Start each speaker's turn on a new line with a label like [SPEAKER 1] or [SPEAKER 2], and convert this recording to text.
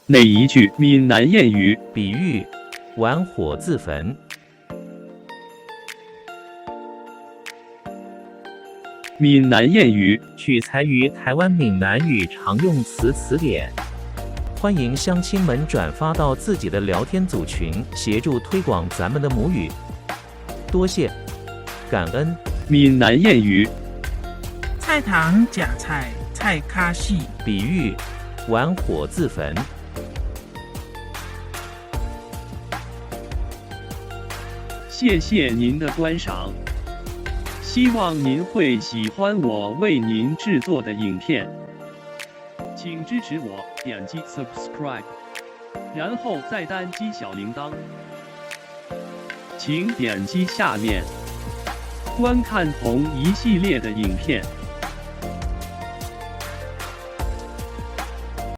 [SPEAKER 1] 哪一句闽南諺语？
[SPEAKER 2] 比喻玩火自焚。
[SPEAKER 1] 闽南諺语。
[SPEAKER 2] 取材于台湾闽南语常用词词典。欢迎乡亲们转发到自己的聊天组群，协助推广咱们的母语。多谢，感恩。
[SPEAKER 1] 闽南諺语。
[SPEAKER 3] 菜头食菜，菜跤死。
[SPEAKER 2] 比喻玩火自焚。
[SPEAKER 1] 谢谢您的观赏，希望您会喜欢我为您制作的影片，请支持我点击 subscribe，然后再单击小铃铛。请点击下面观看同一系列的影片。